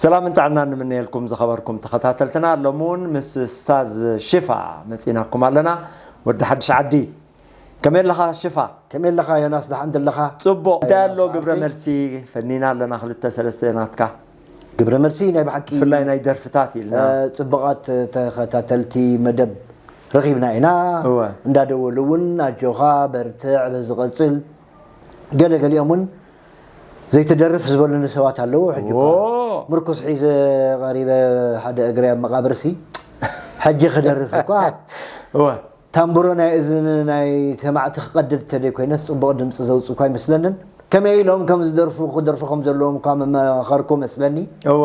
ሰላምን ጥዕናን ንምነየልኩም ዝኸበርኩም ተኸታተልትና። ሎሚ እውን ምስ ስታዝ ሽፋ መጺናኩም ኣለና። ወዲ ሓድሽ ዓዲ፣ ከመይ ኣለኻ ሽፋ? ከመይ ኣለኻ ዮናስ፣ ደሓን ደለኻ? ጽቡቕ። እንታይ ኣሎ ግብረ መልሲ? ፈኒና ኣለና ክልተ ሰለስተ ናትካ። ግብረ መልሲ ናይ ብሓቂ ብፍላይ ናይ ደርፍታት ኢልና። እ፣ ጽቡቓት ተኸታተልቲ መደብ ረኺብና ኢና። እወ። እንዳደወሉ እውን ኣጆኻ በርትዕ በዚ ቀጽል። ገለ ገሊኦም እውን ዘይትደርፍ ዝበሉኒ ሰባት ኣለዉ። ሕጂ እኮ ዎ። ምርኩስ ሒዘ ቀሪበ ሓደ እግሪ ኣብ መቓብርሲ ሕጂ ክደርፍ እኳ እወ። ታምቡሮ ናይ እዝኒ ናይ ሰማዕቲ ክቐድድ ተደይ ኮይነስ ጽቡቕ ድምጺ ዘውጽእ እኳ ኣይመስለንን። ከመይ ኢሎም ከም ዝደርፉ ክደርፉ ከም ዘለዎም እኳ መመኸርኩ መስለኒ። እወ።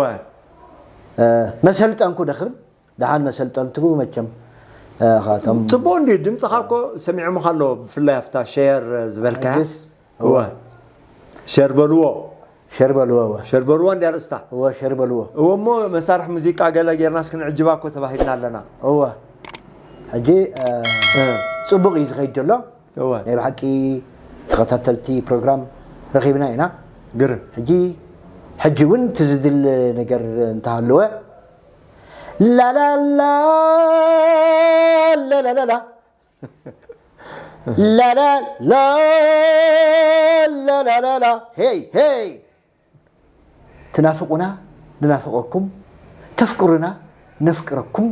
እ፣ መሰልጠንኩ ዶ ክብል? ደሓን መሰልጠንትቡ መቸም፣ እ፣ ኻቶም ጽቡቕ እንድዩ። ድምጽኻ እኮ ሰሚዖምኻ ኣሎ፣ ብፍላይ ኣብታ ሸር ዝበልካያ። ሕጅስ? እወ። እወ። ሸር በልዎ። ሸር በልዎ፣ እወ። ሸር በልዎ እንድያ ርእስታ። እወ፣ ሸር በልዎ። እወ፣ እሞ መሳርሒ ሙዚቃ ገለ ጌርናስ ክንዕጅባ እኮ ተባሂልና ኣለና። እወ። ሕጂ፣ እ፣ እ። ጽቡቕ እዩ ዝኸይድ ዘሎ። እወ። ናይ ብሓቂ ተኸታተልቲ ፕሮግራም ረኺብና ኢና። ግርም። ሕጂ፣ ሕጂ እውን እቲ ዝድል ነገር እንተሃለወ፣ ላላላ፣ ላላላላ፣ ላላላ፣ ላላላላ፣ ሄይ፣ ሄይ። ትናፍቁና ንናፍቀኩም፣ ተፍቅሩና ነፍቅረኩም።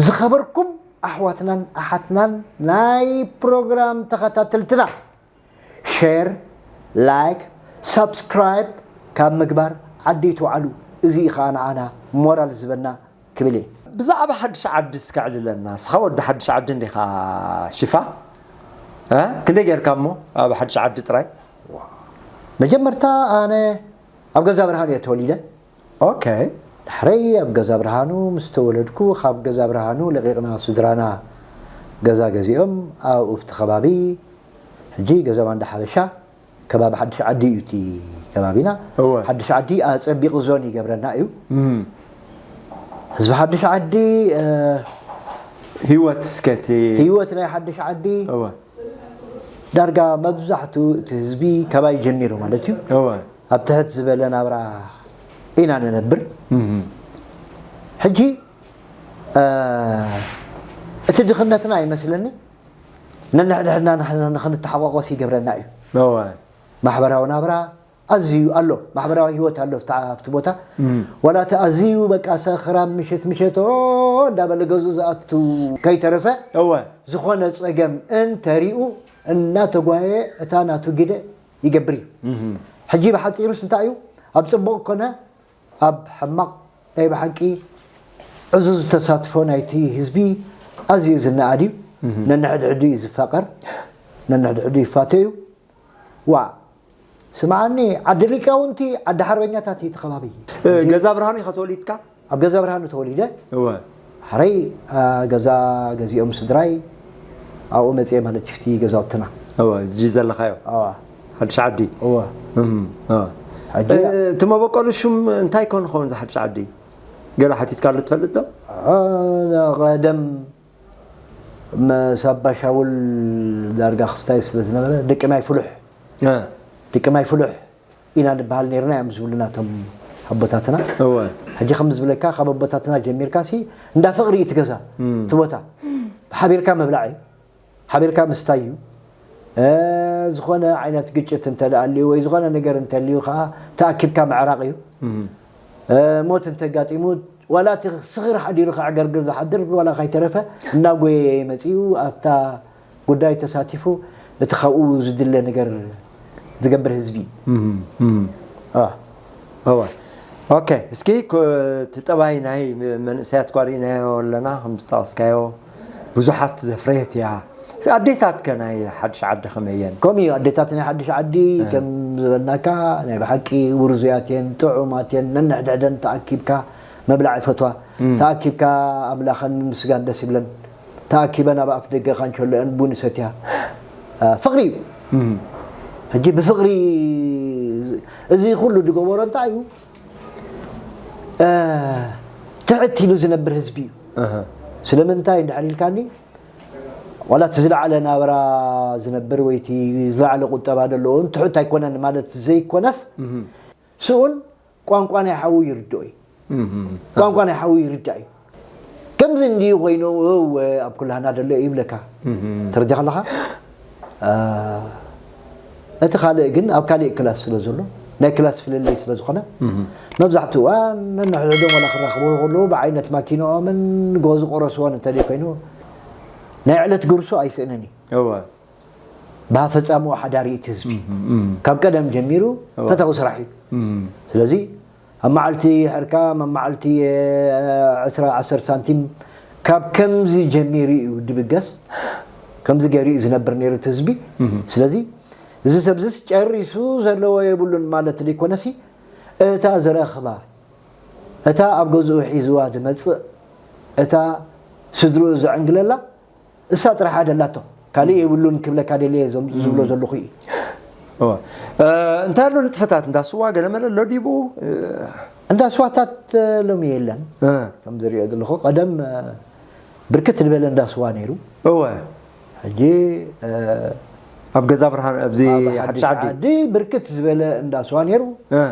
ዝኸበርኩም ኣሕዋትናን ኣሓትናን ናይ ፕሮግራም ተኸታተልትና፣ ሸር፣ ላይክ፣ ሳብስክራይብ ካብ ምግባር ዓዲ ይትውዓሉ። እዚ እዩ ኸዓ ንዓና ሞራል ዝህበና ክብል እየ። ብዛዕባ ሓድሽ ዓዲ እስከ ኣዕልለና። ንስኻ ወዲ ሓድሽ ዓዲ እንዲኻ ሽፋ? እ? ክንደይ ጌርካ እሞ ኣብ ሓድሽ ዓዲ ጥራይ? መጀመርታ ኣነ ኣብ ገዛ ብርሃኑ እየ ተወሊደ። ኦኬ። ዳሕረይ ኣብ ገዛ ብርሃኑ ምስ ተወለድኩ፣ ካብ ገዛ ብርሃኑ ለቒቕና ስድራና ገዛ ገዚኦም ኣብኡ ኣብቲ ከባቢ፣ ሕጂ ገዛ ባንዳ ሓበሻ፣ ከባቢ ሓድሽ ዓዲ እዩ እቲ ከባቢና። እወ። ሓድሽ ዓዲ ኣጸቢቑ ዞን ይገብረና እዩ። እም። ህዝቢ ሓድሽ ዓዲ፣ እ፣ ህይወት እስከ እቲ ህይወት ናይ ሓድሽ ዓዲ እወ። ዳርጋ መብዛሕትኡ እቲ ህዝቢ ካባይ ጀሚሩ ማለት እዩ። እወ። ኣብ ትሕት ዝበለ ናብራ ኢና ንነብር። እም። ሕጂ፣ እ፣ እቲ ድኽነትና ይመስለኒ ነንሕድሕድና ንሕና ንኽንተሓቋቆፍ ይገብረና እዩ። እወ። ማሕበራዊ ናብራ ኣዝዩ ኣሎ፣ ማሕበራዊ ህይወት ኣሎ ኣብታ፣ ኣብቲ ቦታ። እም። ዋላ እቲ ኣዝዩ በቃ ሰኽራም ምሸት ምሸት ኦ እንዳበለ ገዝኡ ዝኣቱ ከይተረፈ እወ። ዝኾነ ጸገም እንተሪኡ እናተጓየ እታ ናቱ ግደ ይገብር እዩ። እም። ሕጂ ብሓጺሩስ እንታይ እዩ? ኣብ ጽቡቕ ኮነ ኣብ ሕማቕ ናይ ብሓቂ ዕዙዝ ተሳትፎ ናይቲ ህዝቢ ኣዝዩ ዝነኣድ እዩ። እም። ነንሕድሕዱ እዩ ዝፋቐር፣ ነንሕድሕዱ ይፋተዩ። ዋ፣ ስምዓኒ፣ ዓዲ ሊቃውንቲ፣ ዓዲ ሓርበኛታት እዩ እቲ ከባቢ። እ፣ ገዛ ብርሃኑ ኢኻ ተወሊድካ? ኣብ ገዛ ብርሃኑ ተወሊደ። እወ። ሓረይ፣ ኣ፣ ገዛ ገዚኦም ስድራይ፣ ኣብኡ መጽየ ማለት እዩ፣ እቲ ገዛውትና። እወ፣ እዚ ዘለኻዮ? እወ። ሓድሽ ዓዲ? እወ። እም፣ እወ። ሕጂ እ፣ እቲ መበቆሉ ሹም እንታይ ኮን ኸውን እዚ ሓድሽ ዓዲ? ገለ ሓቲትካሉ ትፈልጥ ዶ? እ፣ ቀደም ምስ ኣባ ሻውል ዳርጋ ክስታይ ስለ ዝነበረ፣ ደቂ ማይ ፍሉሕ። እ። ደቂ ማይ ፍሉሕ ኢና ንበሃል ነይርና እዮም ዝብሉና እቶም ኣቦታትና። እወ። ሕጂ ከም ዝብለካ፣ ካብ ኣቦታትና ጀሚርካ ሲ እንዳ ፍቕሪ እዩ እቲ ገዛ፣ እም። እቲ ቦታ። ሓቢርካ ምብላዕ እዩ፣ ሓቢርካ ምስታይ እዩ። እ፣ ዝኾነ ዓይነት ግጭት እንተ ደኣ ኣልዩ ወይ ዝኾነ ነገር እንተልዩ ኸዓ ተኣኪብካ ምዕራቕ እዩ። እም። እ፣ ሞት እንተጋጢሙ ዋላ እቲ ስኽር ሓዲሩ ከዕገርግር ዝሓድር ዋላ ካይተረፈ እናጎየየ መጺኡ ኣብታ ጉዳይ ተሳቲፉ እቲ ካብኡ ዝድለ ነገር ዝገብር ህዝቢ። እም፣ እም። አ። እወ። ኦኬ፣ እስኪ ኮ-፣ እቲ ጠባይ ናይ መንእሰያት እኳ ርኢናዮ ኣለና፣ ከም ዝጠቐስካዮ ብዙሓት ዘፍረየት እያ። ኣዴታት ከ ናይ ሓድሽ ዓዲ ከመይ እየን? ከምኡ እዩ፣ ኣዴታት ናይ ሓድሽ ዓዲ እ። ከም ዝበልናካ ናይ ብሓቂ ውርዙያት እየን፣ ጥዑማት እየን፣ ነንሕድሕደን ተኣኪብካ ምብላዕ ይፈትዋ። እም። ተኣኪብካ ኣምላኸን ምስጋን ደስ ይብለን። ተኣኪበን ኣብ ኣፍ ደገ ካንቸሎአን ቡን ይሰትያ። አ፣ ፍቕሪ እዩ። እም። ሕጂ ብፍቕሪ እዚ ኩሉ ዝገበሮ እንታይ እዩ? እ፣ ትሕት ኢሉ ዝነብር ህዝቢ እዩ። ኣሃ። ስለምንታይ እንድሕር ኢልካኒ፣ ዋላ እቲ ዝለዓለ ናብራ ዝነብር ወይ እቲ ዝለዓለ ቁጠባ ዘለዎ እውን ትሑት ኣይኮነን ማለት ዘይኮነስ፣ እም። ስኡን ቋንቋ ናይ ሓዉ ይርድኦ እዩ። ቋንቋ ናይ ሓዉ ይርዳእ እዩ። ከምዚ እንዲዩ ኮይኑ እወ ኣብ ኩላህና ደሎ እዩ ይብለካ። ተረዲኻ ኣለኻ? እቲ ካልእ ግን ኣብ ካሊእ ክላስ ስለ ዘሎ ናይ ክላስ ፍልልይ ስለ ዝኾነ መብዛሕትኡ እዋን ነንሕድሕዶም ዋላ ክራኽቡ ከለዉ ብዓይነት ማኪንኦምን ጎ ዝቆረስዎን እንተደይ ኮይኑ ናይ ዕለት ግርሱ ኣይስእንን እዩ። እወ። ብሃፈጻምኡ ሓዳሪ እቲ ህዝቢ እም፣ እም። ካብ ቀደም ጀሚሩ እወ። ፈታዊ ስራሕ እዩ። እም። ስለዚ ኣብ መዓልቲ ሕርካ ኣብ መዓልቲ ዕስራ ዓሰርተ ሳንቲም ካብ ከምዚ ጀሚሩ እዩ ድብገስ። ከምዚ ገይሩ እዩ ዝነብር ነይሩ እቲ ህዝቢ። እም። ስለዚ እዚ ሰብዝስ ጨሪሱ ዘለዎ የብሉን ማለት ዘይኮነሲ እታ ዝረኽባ እታ ኣብ ገዝኡ ሒዝዋ ዝመጽእ እታ ስድርኡ ዘዕንግለላ እሳ ጥራሕ ኣደላቶ ካልእ የብሉን ክብለካ ደልየ ዞም ዝብሎ ዘለኹ እዩ። እወ። እ፣ እንታይ ኣሎ ንጥፈታት እንዳ ስዋ ገለ መለ ኣሎ ዲቡ? እ፣ እንዳ ስዋታት እ፣ ሎሚ የለን። እ። ከም ዝሪኦ ዘለኹ ቀደም እ፣ ብርክት ዝበለ እንዳ ስዋ ነይሩ። እወ። ሕጂ እ፣ ኣብ ገዛ ብርሃን ኣብዚ ኣብ ሓድሽ ሓድሽ ዓዲ ዓዲ ብርክት ዝበለ እንዳ ስዋ ነይሩ። እ።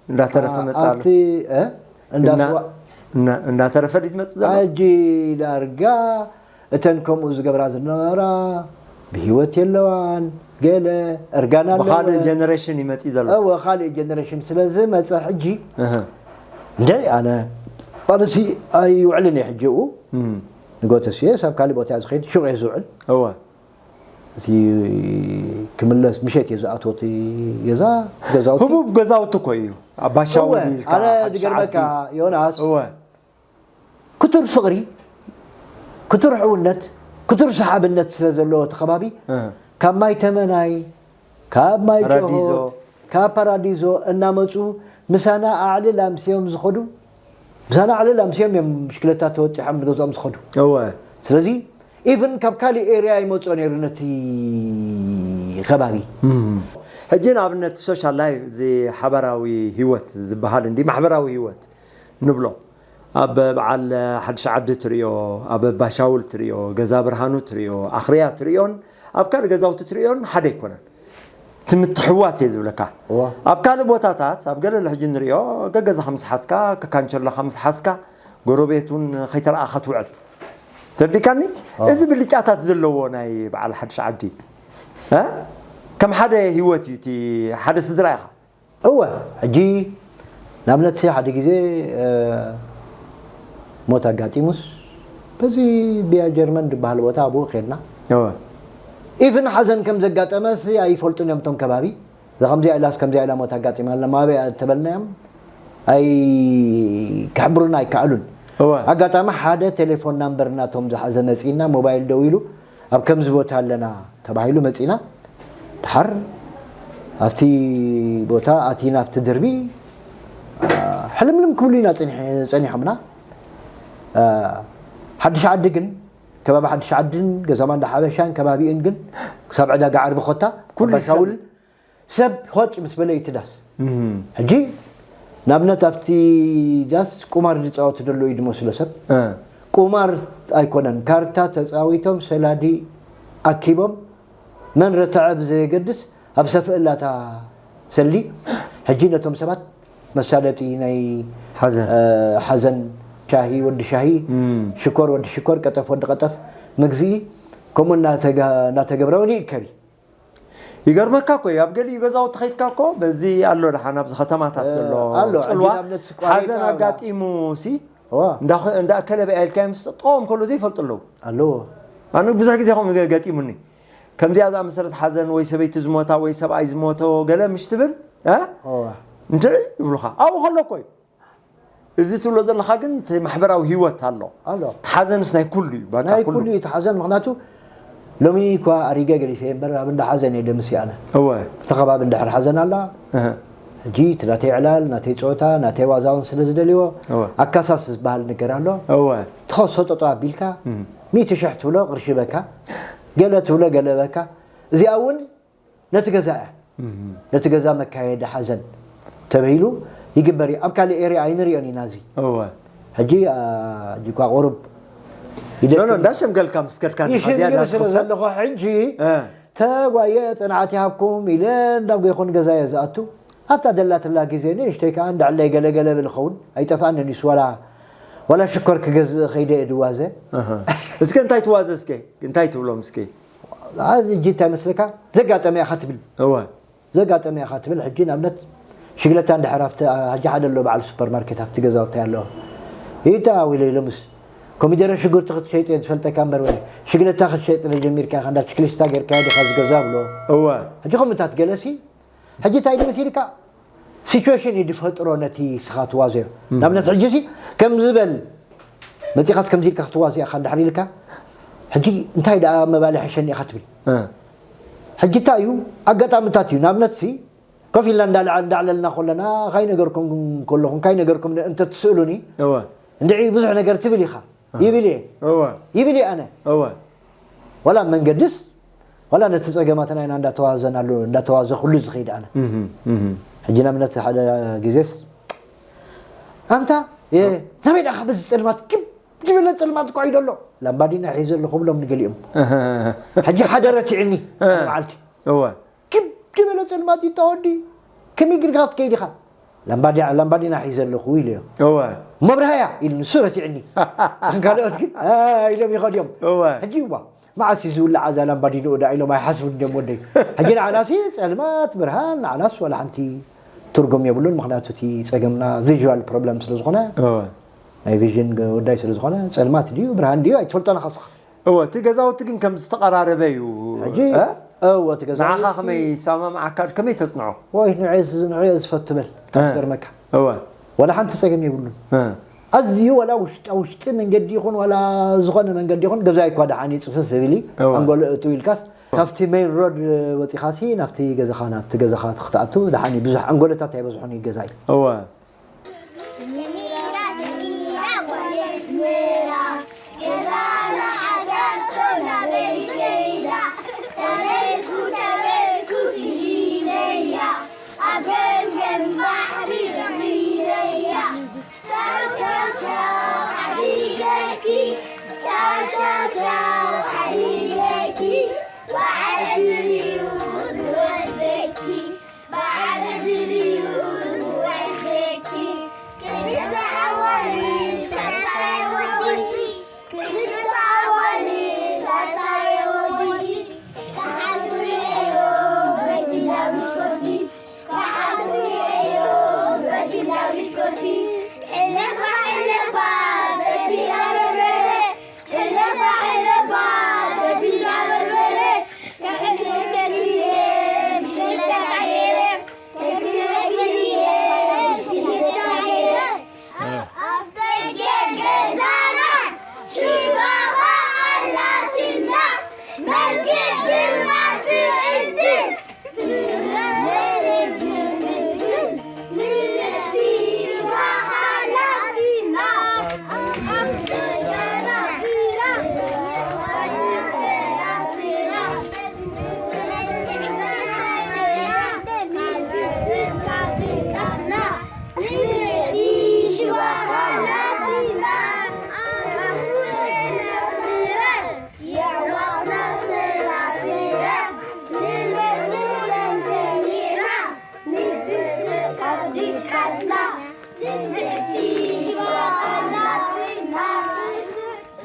እንዳተረፈ አ- መጻ ኣሎ። ኣብቲ እ? እንዳ እና- ስዋ- እና- እንዳተረፈ ድዩ ዝመጽእ ዘሎ? ሕጂ ዳርጋ እተን ከምኡ ዝገብራ ዝነበራ ብህይወት የለዋን። ገለ እርጋና ኣለወን። ብኻልእ ጀነሬሽን ይመጽእ ዘሎ። እወ ካልእ ጀነሬሽን ስለ ዝመጸ ሕጂ እህ። እንደ ኣነ ኣነሲ ኣይውዕልን እየ ሕጂ ኡ እም። ንጎተስ እየ ሳብ ካልእ ቦታ እየ ዝኸይድ ሹቕ እየ ዝውዕል። እወ። እቲ ክምለስ ምሸት እየ ዝኣትዎ እቲ ገዛ እቲ ገዛውቲ ህቡብ ገዛውቲ እኮ እዩ ኣባሻውል እወ፣ ኢልካ ኣነ ሓድሽ ዝገርመካ ዓዲ ዮናስ እወ ክቱር ፍቕሪ ክቱር ሕውነት ክቱር ሰሓብነት ስለ ዘለዎ እቲ ከባቢ እ። ካብ ማይ ተመናይ ካብ ማይ ፓራዲዞ። ጆሆት ካብ ፓራዲዞ እናመፁ ምሳና ኣዕልል ኣምስዮም ዝኸዱ ምሳና ኣዕልል ኣምስዮም እዮም ብሽክለታ ተወጢሖም ንገዝኦም ዝኸዱ እወ ስለዚ ኢቭን ካብ ካሊእ ኤርያ ይመፅኦ ነይሩ ነቲ ከባቢ ሕጂ ንኣብነት ሶሻል ላይፍ እዚ ሓበራዊ ህይወት ዝበሃል እንዲ ማሕበራዊ ህይወት ንብሎ ኣብ በዓል ሓድሽ ዓዲ ትሪኦ ኣብ ባሻውል ትሪኦ ገዛ ብርሃኑ ትሪኦ ኣኽርያ ትሪኦን ኣብ ካልእ ገዛውቲ ትሪኦን ሓደ ኣይኮነን እቲ ምትሕዋስ እየ ዝብለካ እዋ። ኣብ ካልእ ቦታታት ኣብ ገለ ሕጂ ንሪኦ ገገዛኻ ምስ ሓዝካ ከካንቸሎኻ ምስ ሓዝካ ጎረቤት እውን ከይተረኣኻ ትውዕል ተርዲካኒ እዚ ብልጫታት ዘለዎ ናይ በዓል ሓድሽ ዓዲ እ? ከም ሓደ ህይወት እዩ እቲ ሓደ ስድራ ኢኻ እወ ሕጂ ንኣብነት ሓደ ግዜ እ፣ ሞት ኣጋጢሙስ በዚ ብያ ጀርመን ዝበሃል ቦታ ኣብኡ ከድና እወ ኢቭን ሓዘን ከም ዘጋጠመስ ኣይፈልጡን እዮም እቶም ከባቢ እዛ ከምዚኣ ኢላስ ከምዚኣ ኢላ ሞት ኣጋጢማ ኣላ ማበይ እያ እንተበልናዮም ኣይ ክሕብሩና ኣይከኣሉን እወ ኣጋጣሚ ሓደ ቴሌፎን ናምበር ናቶም ዝሓዘ መፂና ሞባይል ደው ኢሉ ኣብ ከምዚ ቦታ ኣለና ተባሂሉ መፂና ድሓር ኣብቲ ቦታ ኣቲና ኣብቲ ድርቢ ሕልምልም ክብሉ ኢና ፀኒሖምና ሓድሽ ዓዲ ግን ከባቢ ሓድሽ ዓድን ገዛማ እንዳ ሓበሻን ከባቢኡን ግን ክሳብ ዕዳጋ ዓርቢ ኮታ ኩሉ ኣባሻውል ሰብ ሆጭ ምስ በለ እዩ እቲ ዳስ ሕጂ ንኣብነት ኣብቲ ዳስ ቁማር ዝፃወቱ ደሎ እዩ ዝመስሎ ሰብ ቁማር ኣይኮነን ካርታ ተፃዊቶም ሰላዲ ኣኪቦም መን ረተዐ ብዘየገድስ ኣብ ሰፍእላታ ሰሊ ሕጂ ነቶም ሰባት መሳለጢ ናይ ሓዘን ሓዘን ሻሂ ወዲ ሻሂ ሽኮር ወዲ ሽኮር ቀጠፍ ወዲ ቀጠፍ መግዝኢ ከምኡ እናተገብረ እውን ይእከብ እዩ ይገርመካ እኮ እዩ ኣብ ገሊኡ ገዛውቲ ከይድካ እኮ በዚ ኣሎ ደሓን ኣብዚ ከተማታት ዘሎ ኣሎ ጽልዋ ሕጂ ንኣብነት ስቋሬታ ሓዘን ኣላ። ኣጋጢሙ ሲ እዋ እንዳ እንዳ ከለበ ኢልካ ምስ ጠቆም ከሎ ዘይፈልጡ ኣለዉ ኣለዎ ኣነ ብዙሕ ግዜ ከምኡ ገ- ገጢሙኒ ከምዚኣ ዝኣመሰለት ሓዘን ወይ ሰበይቲ ዝሞታ ወይ ሰብኣይ ዝሞቶ ገለ ምሽ ትብል እ? እዋ እንትዒ ይብሉኻ ኣብኡ ከሎ እኮ እዩ እዚ ትብሎ ዘለኻ ግን እቲ ማሕበራዊ ህይወት ኣሎ ኣሎ እቲ ሓዘንስ ናይ ኩሉ እዩ በቃ ናይ ኩሉ ኩሉ እዩ እቲ ሓዘን ምክንያቱ ሎሚ እኳ ኣሪገ ገዲፈ እምበር ኣብ እንዳ ሓዘን እየ ደምስ ኣነ እወ እቲ ከባቢ እንድሕር ሓዘን ኣላ እህ፣ ሕጂ እቲ ናተይ ዕላል ናተይ ፀወታ ናተይ ዋዛውን ስለ ዝደልዎ እወ ኣካሳስ ዝበሃል ነገር ኣሎ እወ ትኸሶ ጠጠው ኣቢልካ እህ፣ ሚእቲ ሽሕ ትብሎ ቅርሺ በካ ገለ ትብሎ ገለ በካ እዚኣ እውን ነቲ ገዛ እያ እህ፣ ነቲ ገዛ መካየዲ ሓዘን ተበሂሉ ይግበር እዩ ኣብ ካልእ ኤርያ ኣይንሪኦን ኢና እዚ እወ ሕጂ ጅኳ ቁሩብ ኖ ኖ ይደክም እንዳሸምገልካ ምስ ከድካ ንኻ ዝያዳ ይሽምግል ስለ ትኽፈል ዘለኹ ሕጂ እ፣ ተጓየ ፅንዓት ይሃብኩም ኢለ እንዳጎይኹ ንገዛየ ዝኣቱ ኣብታ ዘላትላ ግዜ ንእሽተይ ከዓ እንዳዕለይ ገለገለ ብል ኸውን ኣይጠፍኣንን እዩስ ዋላ ዋላ ሽኮር ክገዝእ ኸይደ እየ ድዋዘ። እስከ እንታይ ትዋዘ እስከ እንታይ ትብሎም እስከ? ሕጂ እንታይ መስለካ? ዘጋጠመ ኢኻ ትብል። እወ ዘጋጠመ ኢኻ ትብል። ሕጂ ንኣብነት ሽግለታ እንድሕር ኣብቲ ሕጂ ሓደ ኣሎ በዓል ሱፐርማርኬት ኣብቲ ገዛውቲ ኣለዎ። ይታ ኢለ ኢሎምስ ኮሚደረ ሽጉርቲ ክትሸይጥ እየ ዝፈልጠካ እምበር ወለ ሽግለታ ክትሸይጥ ዶ ጀሚርካ ኢኻ እንዳ ችክሊስታ ጌርካዮ ዲኻ ዝገዛ ብሎ። እወ ሕጂ ከምታት ገለሲ ሕጂ እንታይ ድምስ ኢልካ ሲቹዌሽን እዩ ዝፈጥሮ ነቲ ስኻ ትዋዘዮ። ንኣብነት ሕጂ ሲ ከምዚ በል መፂኻስ ከምዚ ኢልካ ክትዋዘ ኢኻ እንድሕር ኢልካ ሕጂ እንታይ ደኣ መባልሒ ሸኒ ኢኻ ትብል። ሕጂ እንታይ እዩ ኣጋጣምታት እዩ ንኣብነት ሲ ኮፍ ኢልና እንዳዕለልና ከለና ካይ ነገርኩም ከለኹም ካይ ነገርኩም እንተትስእሉኒ እወ እንድዒ ብዙሕ ነገር ትብል ኢኻ ይብል እየ እወ ይብል እየ ኣነ እወ ዋላ መንገድስ ዋላ ነቲ ፀገማትና ኢና እንዳተዋዘናሉ እንዳተዋዘ ኩሉ ዝኸይድ ኣነ እህ እህ ሕጂ ንኣብነት ሓደ ግዜስ ኣንታ የ- ናበይ ደኣ በዚ ፀልማት ክብ ዝበለ ፀልማት እኳ እዩ ዘሎ ላምባዲና ሒዘ ኣለኹ ብሎም ንገሊኦም ሕጂ ሓደ ረቲዕኒ መዓልቲ እወ ክብ ዝበለ ፀልማት ይታወዲ ከመይ ግርካ ክትከይድ ኢኻ ላምባዲ- ላምባዲና ሒዘ ኣለኹ ኢለዮ እወ መብርሃያ ኢሉ ንሱ ረቲዕኒ ካልኦት ግን ኣ ኢሎም ይኸድዮም እወ ሕጂ እዋ መዓስ እዩ ዝውላዕ እዛ ላምባዲንኡ ዳ ኢሎም ኣይሓስቡን እንዲዮም ወደይ ሕጂ ንዓናሲ ፀልማት ብርሃን ንዓናስ ዋላ ሓንቲ ትርጉም የብሉን ምክንያቱ እቲ ፀገምና ቪዥዋል ፕሮብለም ስለ ዝኾነ እወ ናይ ቪዥን ወዳይ ስለ ዝኾነ ፀልማት ድዩ ብርሃን ድዩ ኣይትፈልጦን ኢኻ ስኻ እወ እቲ ገዛውቲ ግን ከም ዝተቐራረበ እዩ ሕጂ እ? እወ እቲ ገዛ ንዓኻ ከመይ ይሰማምዓካ ከመይ ተፅንዖ ወይ ንዕስ ንዕዮ ዝፈቱ በል እ። ገርመካ እወ ዋላ ሓንቲ ፀገም የብሉን እ። ኣዝዩ ዋላ ውሽጣ ውሽጢ መንገዲ ይኹን ዋላ ዝኾነ መንገዲ ይኹን ገዛይ እኳ ደሓን ይፅፍፍ ይብል እዩ እወ። ኣንጎሎ እቱ ኢልካስ ካብቲ ሜን ሮድ ወፂኻሲ ናብቲ ገዛኻ ናብቲ ገዛኻ ክትኣቱ ደሓን እዩ ብዙሕ ኣንጎሎታት ኣይበዝሖን እዩ ገዛይ እወ سميرة سميرة ولسميرة يا زعل عذابكم عليك إذا تريكو تريكو سجينية أبن بن بحري زمينية تاو تاو تاو حريقكي تاو تاو تاو حريقكي وعد اليوم وزكي بعد زليون وزكي كنت عوالي ساتاي ودي كنت عوالي ساتاي ودي كحدوي أيوه بدي لا مشكلتي كحدوي أيوه بدي لا مشكلتي حلفة حلفة بدي لا مشكلتي حلفة حلفة بدي لا مشكلتي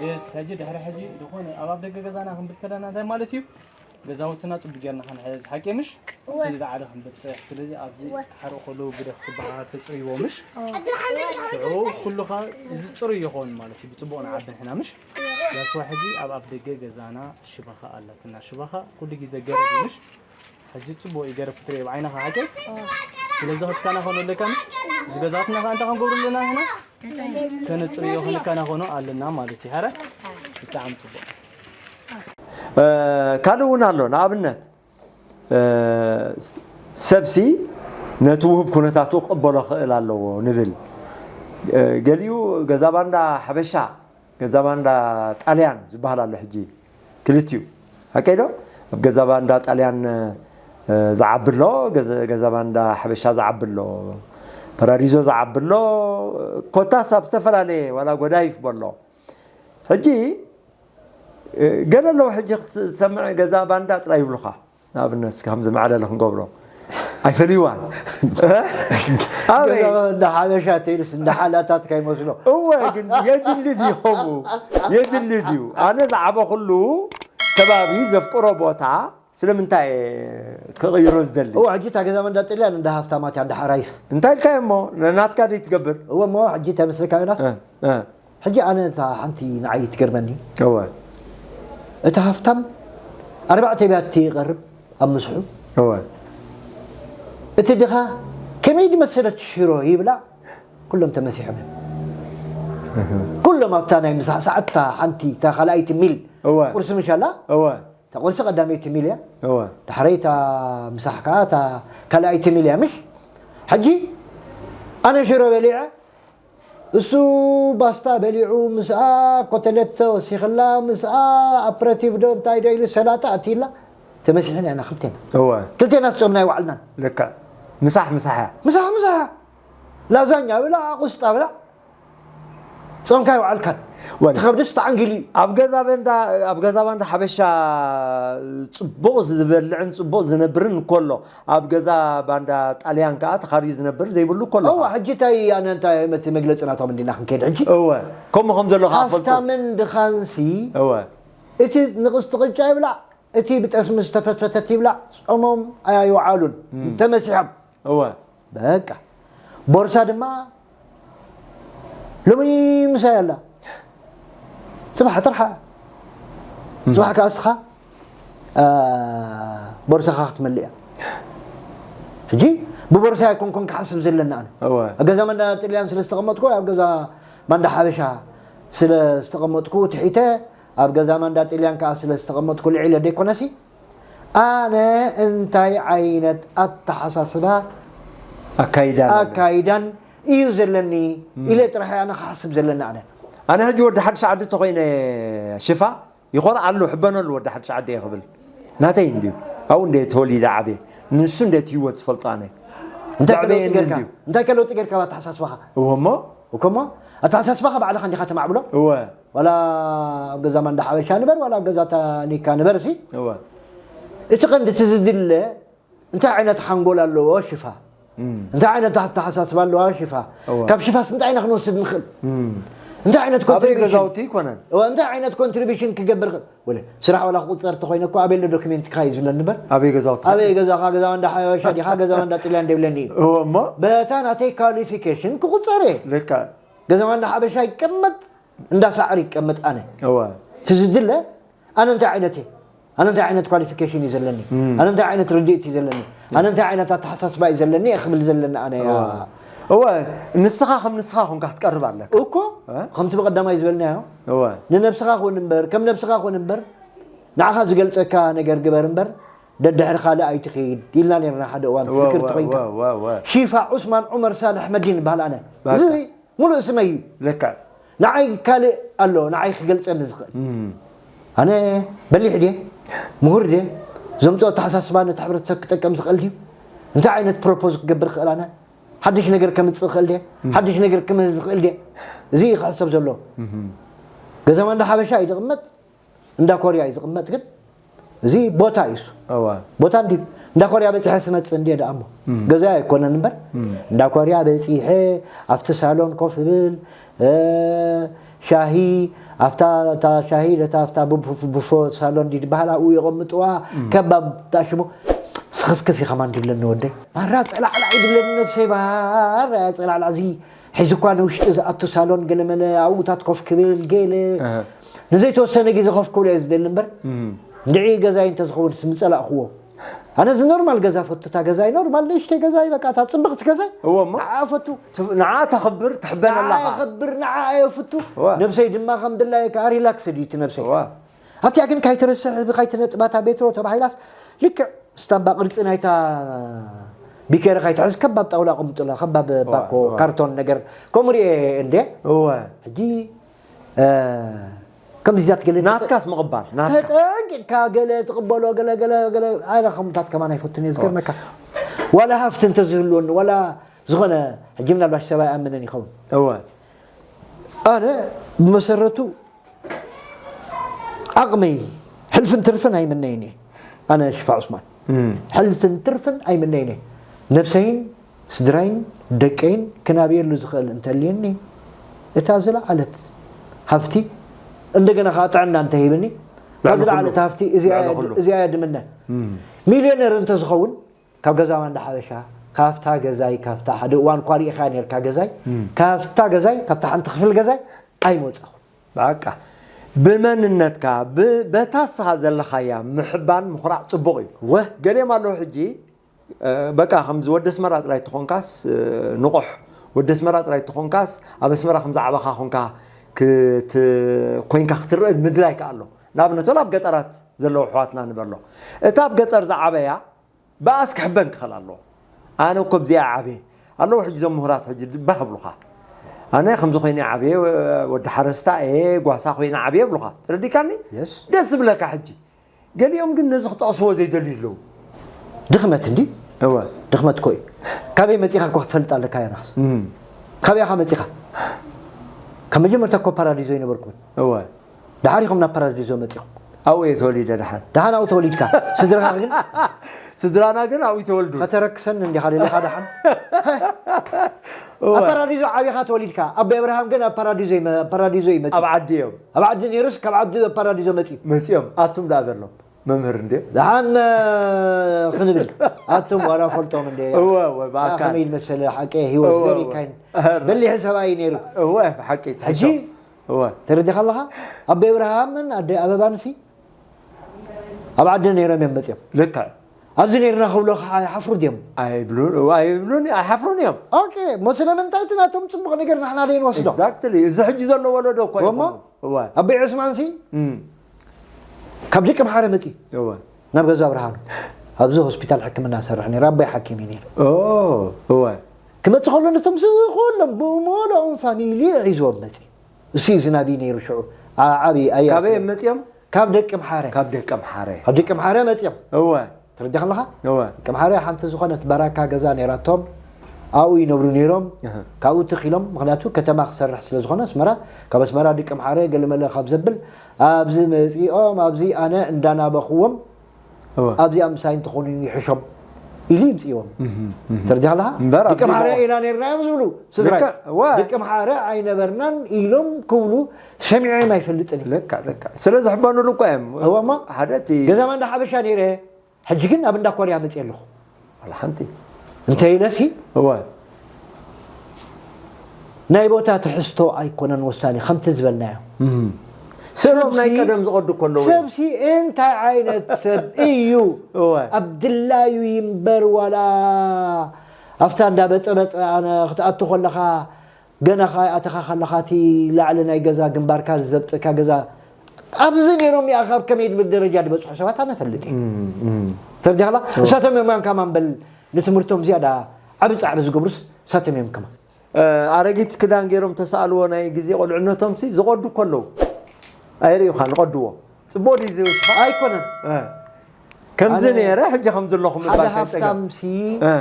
የስ ሕጂ ድሕሪ ሕጂ ዝኾነ ኣብ ኣፍ ደገ ገዛና ክንብል ከለና እንታይ ማለት እዩ? ገዛውትና ጽቡቅ ጌርና ክንሕዝ ሓቂ ምሽ ኣብቲ ዝለዓለ ክንበጽሕ ስለዚ ኣብዚ ሓርቕ ከለዉ ግደፍ ትበሃል ተጽርይዎ ምሽ ሽዑ ኩሉኻ እዚ ጽሩይ ይኸውን ማለት እዩ ብጽቡቕ ንዓቢ ንሕና ምሽ ያስዋ ሕጂ ኣብ ኣፍ ደገ ገዛና ሽባኻ ኣላትና ሽባኻ ኩሉ ግዜ ገረብ እዩ ምሽ ሕጂ ጽቡቕ እዩ ገረብ ክትርእዮ ብዓይንኻ ሓቂ ስለዚ ክትከናኸኖ ኣለካ ምሽ እዚ ገዛትና ከዓ እንታይ ክንገብሩ ኣለና ንሕና ከነጽርዮ ክንከናኸኖ ኣለና ማለት እዩ። ሐረ ብጣዕሚ ጽቡቕ። ካልእ እውን ኣሎ። ንኣብነት ሰብሲ ነቲ ውህብ ኩነታቱ ክቕበሎ ክእል ኣለዎ ንብል። ገሊኡ ገዛ ባንዳ ሓበሻ፣ ገዛ ባንዳ ጣልያን ዝበሃል ኣሎ ሕጂ። ክልቲኡ ሓቀይ ዶ? ኣብ ገዛ ባንዳ ጣልያን ዝዓቢ ኣሎ፣ ገዛ ባንዳ ሓበሻ ዝዓቢ ኣሎ፣ ፓራዲዞ ዝዓቢ ኣሎ፣ ኮታስ ኣብ ዝተፈላለየ ዋላ ጎዳይፍ በሎ። ሕጂ ገለ ኣለዉ ሕጂ ክትሰምዕ ገዛ ባንዳ ጥራይ ይብሉኻ። ንኣብነት እስኪ ከምዚ ማዕለሊ ክንገብሮ ኣይፈልይዋን ኣበይ እንዳ ሓበሻ ተይልስ እንዳ ሓላታት ካይመስሎ እወ ግን የድሊ ድዩ ከምኡ የድሊ ድዩ ኣነ ዝዓበኹሉ ከባቢ ዘፍቅሮ ቦታ ስለምንታይ ክቕይሮ ዝደሊ እወ ሕጂ እታ ገዛ መንዳ ጥልያን እንዳ ሃፍታማት እያ እንዳ ሓራይፍ እንታይ ኢልካዮ እሞ ናትካ ደይ ትገብር እወ እሞ ሕጂ እንታይ መስለካ ዮናስ ሕጂ ኣነ እታ ሓንቲ ንዓይ ትገርመኒ እወ እቲ ሃፍታም ኣርባዕተ ቢያቲ ይቐርብ ኣብ ምስሑ እወ እቲ ድኻ ከመይ ድመሰለት ሽሮ ይብላዕ ኩሎም ተመሲሖም እዮም ኩሎም ኣብታ ናይ ምሳሕ ሰዓትታ ሓንቲ እታ ካልኣይቲ ሚል እወ ቁርሲ ምሻላ እወ እታ ቁርሲ ቀዳመይቲ ሚል እያ እወ ዳሕረይ እታ ምሳሕ ከዓ እታ ካልኣይቲ ሚል እያ ምሽ ሕጂ ኣነ ሽሮ በሊዐ እሱ ባስታ በሊዑ ምስኣ ኮተለት ተወሲኽላ ምስኣ ኣፕረቲቭ ዶ እንታይ ዶ ኢሉ ሰላጣ ኣትይላ ተመሲሕና ኢና ክልቴና እወ ክልቴና ስጦምና ይዋዕልናን ልክዕ ምሳሕ ምሳሕ እያ ምሳሕ ምሳሕ ላዛኛ ብላ ቁስጣ ብላ ጾምካ ይውዓልካን ወል- ትኸብድስ ተዓንጊሉ እዩ ኣብ ገዛ በንዳ ኣብ ገዛ ባንዳ ሓበሻ ፅቡቕ ዝበልዕን ፅቡቕ ዝነብርን እንከሎ ኣብ ገዛ ባንዳ ጣልያን ከዓ ተኻርዩ ዝነብር ዘይብሉ እኮ ኣሎ እዋ ሕጂ እንታይ ኣነ እንታይ መቲ መግለፂ ናቶም እንዲና ክንከይድ ሕጂ እወ ከምኡ ከም ዘሎ ከዓ ፈልጡ ሃፍታምን ድኻንሲ እወ እቲ ንቕስቲ ቅጫ ይብላዕ እቲ ብጠስሚ ዝተፈትፈተት ይብላዕ ጾሞም ኣይውዓሉን ተመሲሖም እወ በቃ ቦርሳ ድማ ሎሚ ምሳይ ኣላ ፅባሕ ጥርሓ ፅባሕ ከዓ እስኻ አ፣ ቦርሳኻ ክትመልእ እያ ሕጂ ብቦርሳ ኣይኮንኩን ክሓስብ ዘለና ኣነ እወ ኣብ ገዛ መንዳ ጥልያን ስለ ዝተቐመጥኩ ኣብ ገዛ ማንዳ ሓበሻ ስለ ዝተቐመጥኩ ትሒተ ኣብ ገዛ ማንዳ ጥልያን ከዓ ስለ ዝተቐመጥኩ ልዒለ ደይኮነሲ ኣነ እንታይ ዓይነት ኣተሓሳስባ ኣካይዳ ኣካይዳን እዩ ዘለኒ ኢለ ጥራሕ ኣነ ክሓስብ ዘለና ኣነ ኣነ ሕጂ ወዲ ሓድሽ ዓዲ ተኮይነ ሽፋ ይኮር ኣሉ ሕበነሉ ወዲ ሓድሽ ዓዲ እየ ክብል ናተይ እንድዩ ኣብኡ እንደ ተወሊደ ዓብየ ንሱ እንደ ህይወት ዝፈልጦ ኣነ እንታይ ብዕበየ ከለውጢ ጌርካ እንድዩ እንታይ ከለውጢ ጌርካ ኣተሓሳስባኻ እወ እሞ እኮ እሞ ኣተሓሳስባኻ ባዕልኻ እንዲኻ ተማዕብሎ እወ ዋላ ኣብ ገዛ ማንዳ ሓበሻ ንበር ዋላ ኣብ ገዛ ታኒካ ንበር ሲ እወ እቲ ቀንዲ እቲ ዝድለ እንታይ ዓይነት ሓንጎል ኣለዎ ሽፋ እንታይ ዓይነት ኣተሓሳስባ ኣለዋ ሽፋ እወ። ካብ ሽፋስ እንታይ ኢና ክንወስድ ንኽእል እም። እንታይ ዓይነት ኣበይ contribution- ገዛውቲ ይኮነን እወ፣ እንታይ ዓይነት ኮንትሪቢሽን ክገብር ይኽእል ወለ ስራሕ ዋላ ክቁፀር ተኮይነ እኮ ኣበይ ኣሎ ዶክሜንትካ እዩ ዝብለኒ እምበር ኣበይ ገዛውቲ ኣበይ ገዛኻ ገዛ እንዳ ሓበሻ ዲኻ ገዛ እንዳ ጥልያን ደብለኒ እዩ እወ እሞ በታ ናተይ ኳሊፊኬሽን ክቁፀር እየ ልክዕ ገዛ እንዳ ሓበሻ ይቀመጥ እንዳ ሳዕሪ ይቀመጥ ኣነ እወ እቲ ዝድለ ኣነ እንታይ ዓይነት እየ ኣነ እንታይ ዓይነት ኳሊፊኬሽን እዩ ዘለኒ ኣነ እንታይ ዓይነት ርድኢት እዩ ዘለኒ ኣነ እንታይ ዓይነት ኣተሓሳስባ እዩ ዘለኒ እየ ክብል ዘለና ኣነ እያ እወ ንስኻ ከም ንስኻ ኮንካ ክትቀርብ ኣለካ እኮ ከምቲ ብቀዳማይ ዝበልናዮ እወ ንነብስኻ ኩን እምበር ከም ነብስኻ ኩን እምበር ንዓኻ ዝገልፀካ ነገር ግበር እምበር ደድሕሪ ካልእ ኣይትኸይድ ኢልና ነርና ሓደ እዋን ትዝክር ተኮይንካ እወ እወ ሺፋ ዑስማን ዑመር ሳልሕ መዲን ይበሃል ኣነ በቃ። እዚ ሙሉእ ስመይ እዩ ልክዕ ንዓይ ካልእ ኣሎ ንዓይ ክገልፀኒ ዝኽእል እም። ኣነ በሊሕ ድየ ምሁር ድየ ዘምፅኦ ኣተሓሳስባ ነቲ ሕብረተሰብ ክጠቀም ዝኽእል ድዩ እንታይ ዓይነት ፕሮፖዝ ክገብር ክኽእል ኣነ ሓድሽ ነገር ከምፅእ ክኽእል ድየ ሓድሽ ነገር ክምህዝ ዝኽእል ድየ እዚ እዩ ክሕሰብ ዘሎ ገዛ ማንዳ ሓበሻ እዩ ዝቕመጥ እንዳ ኮርያ እዩ ዝቕመጥ ግን እዚ ቦታ እዩ እሱ እወ ቦታ እንዲ እንዳ ኮርያ በፂሐ ስመፅእ እንዲ ደኣ እሞ ገዛ ኣይኮነን እምበር እንዳ ኮርያ በፂሐ ኣብቲ ሳሎን ኮፍ እብል እ፣ ሻሂ ኣብታ እታ ሻሂ ነታ ኣብታ ቡፍ- ቡፎ ሳሎን ድዩ ዝበሃል ኣብኡ የቐምጥዋ ከባብ ተኣሽሙ ስኽፍክፍ እዩ ከማን ድብለኒ ወደይ ማራ ፀላዕላዕ ይድብለኒ ነብሰይ ማራ እያ ፀላዕላዕ እዚ ሕዚ እኳ ንውሽጢ ዝኣቱ ሳሎን ገለመለ ኣብኡታት ኮፍ ክብል ገለ እህ። ንዘይተወሰነ ግዜ ኮፍ ክብሎ እየ ዝደሊ እምበር እም። እንድዒ ገዛይ እንተዝኸውን ምፀላእክዎ ኣነ እዚ ኖርማል ገዛ ፈቱ እታ ገዛይ ኖርማል ንእሽተይ ገዛይ በቃ እታ ፅብቕቲ ገዛይ እዎ እሞ ንዓ ፈቱ ትፍ- ንዓ ተኽብር ትሕበን ኣለኻ የኽብር ንዓ የፍቱ እዋ። ነብሰይ ድማ ከም ድላየ ከዓ ሪላክስ ድዩ እቲ ነብሰይ እዋ ኣብቲኣ ግን ካይትረስሕ ብካይትነጥባታ ቤትሮ ተባሂላስ ልክዕ ስታምባ ቅርፂ ናይታ ቢኬረ ካይትሕዝ ከባብ ጣውላ ቅምጡላ ከባብ ባኮ እዋ። ካርቶን ነገር ከምኡ ርኤ እንዴ እወ ሕጂ እ፣ ከምዚ ዛት ገለ ናትካስ ምቕባል ናትካ ተጠንቂቕካ ገለ ትቕበሎ ገለ ገለ ገለ ኣነ ከምታት ከማን ኣይፈቱን እየ ዝገርመካ ዋላ ሃፍቲ እንተዝህልወኒ ዋላ ዝኾነ ሕጂ ምናልባሽ ሰብኣይ ኣምነን ይኸውን እወ ኣነ ብመሰረቱ ዓቕመይ ሕልፍን ትርፍን ኣይምነይን እየ ኣነ ሽፋ ዑስማን እም። ሕልፍን ትርፍን ኣይምነይን እየ ነብሰይን ስድራይን ደቀይን ክናብየሉ ዝኽእል እንተልየኒ፣ እታ ዝለዓለት ሃፍቲ፣ እንደገና ከዓ ጥዕና እንተሂብኒ፣ እታ ልዕሊ ኩሉ። ዝለዓለት ሃፍቲ እዚኣ ልዕሊ እያ- ኩሉ። እዚኣ እያ ድምነ። እም። ሚልዮነር እንተዝኸውን፣ ካብ ገዛ ማንዳ ሓበሻ፣ ካብታ ገዛይ፣ ካብታ ሓደ እዋን እኳ ርኢኻ ነርካ ገዛይ፣ እም። ካብታ ገዛይ፣ ካብታ ሓንቲ ክፍል ገዛይ ኣይመፀኹ። በቃ፣ ብመንነትካ፣ ብ-፣ በታ ንስኻ ዘለኻያ ምሕባን ምኹራዕ ጽቡቕ እዩ። ወ- ገሊኦም ኣለዉ ሕጂ፣ እ፣ በቃ፣ ከምዚ ወዲ ኣስመራ ጥራይ ተኾንካስ፣ እ፣ ንቑሕ፣ ወዲ ኣስመራ ጥራይ ተኾንካስ፣ ኣብ ኣስመራ ከም ዝዓበኻ ኾንካ ክት-፣ ኮይንካ ክትረአ ምድላይ ከኣ ኣሎ። ንኣብነት፣ ወላ ኣብ ገጠራት ዘለዉ ኣሕዋትና ንበሎ። እታ ኣብ ገጠር ዝዓበያ፣ ብኣስ ክሕበን ክኽእል ኣለዎ። ኣነ እኮ ብዚኣ ዓብየ ኣለዉ። ሕጂ እዞም ምሁራት ሕጂ ባህ ብሉኻ። ኣነ ከምዚ ኮይነ ዓብየ፣ ወዲ ሓረስታ እየ፣ ጓሳ ኮይነ ዓብየ ብሉኻ። ተረዲካኒ? የስ። ደስ ዝብለካ ሕጂ። ገሊኦም ግን ነዚ ክጠቕስዎ ዘይደልዩ ኣለዉ። ድኽመት እንዲ? እወ። ድኽመት እኮ እዩ። ካበይ መጺኻ እኮ ክትፈልጥ ኣለካ፣ ዮናስ። እም። ካበይ ኢኻ መጺኻ? ካብ መጀመርታ እኮ ፓራዲዞ ኣይነበርኩምን። እወ። ደሓር ኢኹም ናብ ፓራዲዞ መጺኹም። ኣብኡ እየ ተወሊደ ደሓን። ደሓን ኣብኡ ተወሊድካ። ስድራኻ ግን? ስድራና ግን ኣብኡ ተወልዱ። ከተረክሰኒ እንዲኻ ደለኻ ደሓን? እወ። ኣብ ፓራዲዞ ዓቢኻ ተወሊድካ። ኣቦይ ኣብርሃም ግን ኣብ ፓራዲዞ ይመ-፣ ፓራዲዞ ይመጽእ። ኣብ ዓዲ እዮም። ኣብ ዓዲ ነይሩስ ካብ ዓዲ ኣብ ፓራዲዞ መጺኡ። መጺኦም። ኣቱም ደኣ በሎም። መምህር እንድዮም። ደሓን፣ እ፣ ክንብል። ኣቱም ዋላ ፈልጦም እንደ እወ፣ እወ፣ ብኣካል። ከመይ ዝመሰለ ሓቂ ህይወት እወ፣ እወ። ዘሪካይን። በሊሕ ሰብኣይ ነይሩ። እወ፣ ብሓቂ ሕጂ ትሕሾ። እወ። ተረዲኻ ኣለኻ? ኣቦይ ኣብርሃምን ኣደይ ኣበባንሲ ኣብ ዓዲ ነይሮም እዮም መጺኦም። ልክዕ። ኣብዚ ነይርና ክብሎ ከዓ ይሓፍሩ ድዮም? ኣይብሉን፣ ኣይብሉን፣ ኣይሓፍሩን እዮም። ኦኬ፣ እሞ ስለምንታይ እቲ ናቶም ጽቡቕ ነገር ንሕና ደይንወስዶ? ኤግዛክትሊ። እዚ ሕጂ ዘሎ ወለዶ እኮ እወ። ይኹኑ። እወ። ኣቦይ ዑስማንሲ እም። ካብ ደቂ ምሓረ መጺ እወ። ናብ ገዛ ብርሃኑ። ኣብዚ ሆስፒታል ሕክምና ሰርሕ ነይሩ። ኣቦይ ሓኪም እዩ ነይሩ። ኦ፣ እወ። ክመጽእ ከሎ ነቶም ስ-፣ ኩሎም ብመልኦም ፋሚሊ ሒዝዎም መጺ። እሱ እዩ ዝናቢ ነይሩ ሽዑ። ዓ-፣ ዓቢ ኣያ ካበይ እዮም መጺኦም? ካብ ደቂ ምሓረ። ካብ ደቂ ምሓረ። ካብ ደቂ ምሓረ መጺኦም። እወ። ተረዲኻ ኣለኻ? እወ። ደቂ ምሓረ ሓንቲ ዝኾነት ባራካ ገዛ ነይራቶም። ኣብኡ ይነብሩ ነይሮም። እህ። ካብኡ ትኽ ኢሎም፣ ምኽንያቱ ከተማ ክሰርሕ ስለ ዝኾነ ኣስመራ፣ ካብ ኣስመራ ደቂ ምሓረ ገለመለ ካብ ዘብል፣ ኣብዚ መጺኦም፣ ኣብዚ ኣነ እንዳናበኽዎም፣ እወ። ኣብዚኣ ምሳይ እንተኾኑ ይሕሾም ኢሉ ይምጽእዎም። እህ፣ እህ። ተረዲኻ ኣለኻ? እምበር ደቂ ኣብዚ ምሓረ እኮ ኢና ነይርና እዮም ዝብሉ ስድራይ። ልክዕ፣ እወ። ደቂ ምሓረ ኣይነበርናን ኢሎም ክብሉ ሰሚዐዮም ኣይፈልጥን እየ። ልክዕ፣ ልክዕ። ስለ ዝሕበኑሉ እኮ እዮም። እወ እሞ። ሓደ እቲ ገዛ ማንዳ ሓበሻ ነይረ፣ ሕጂ ግን ኣብ እንዳ ኮርያ መጽእ ኣለኹ። ዋላ ሓንቲ። እንተ ኢለሲ፣ እወ። ናይ ቦታ ትሕዝቶ ኣይኮነን ወሳኒ፣ ከምቲ ዝበልናዮ። እም። ስእሎም ናይ ሰብሲ ቀደም ዝቐዱ እኮ ኣለዉ እዮም። ሰብሲ እንታይ ዓይነት ሰብ እዩ? እወ። ኣብ ድላዩ ይንበር ዋላ ኣብታ እንዳበጠበጠ ኣነ ክትኣቱ ከለኻ ገና ከኣ ኣተኻ ከለኻ እቲ ላዕሊ ናይ ገዛ ግንባርካ ዝዘብጠካ ገዛ ኣብዚ ነይሮም እያ ካብ ከመይ ድብል ደረጃ ዝበጽሑ ሰባት ኣነ እፈልጥ እየ። እም፣ እም። ተረዲኻ? እወ። እሳቶም እዮም ከማን በል ንትምህርቶም ዝያዳ ዓቢ ጻዕሪ ዝገብሩስ እሳቶም እዮም ከማን። እ፣ ኣረጊት ክዳን ገይሮም ተሳእልዎ ናይ ግዜ ቁልዕነቶም ሲ ዝቐዱ እኮ ኣለዉ። ኣይርእዩኻን ዝቐድዎ። ጽቡቕ ድዩ ዝውስኻ? ኣይኮነን። እ። ከምዚ ኣነ ነይረ፣ ሕጂ ከምዚ ኣለኹ ሓደ ምባል እንታይ ጸገም? ሃፍታም ሲ እ።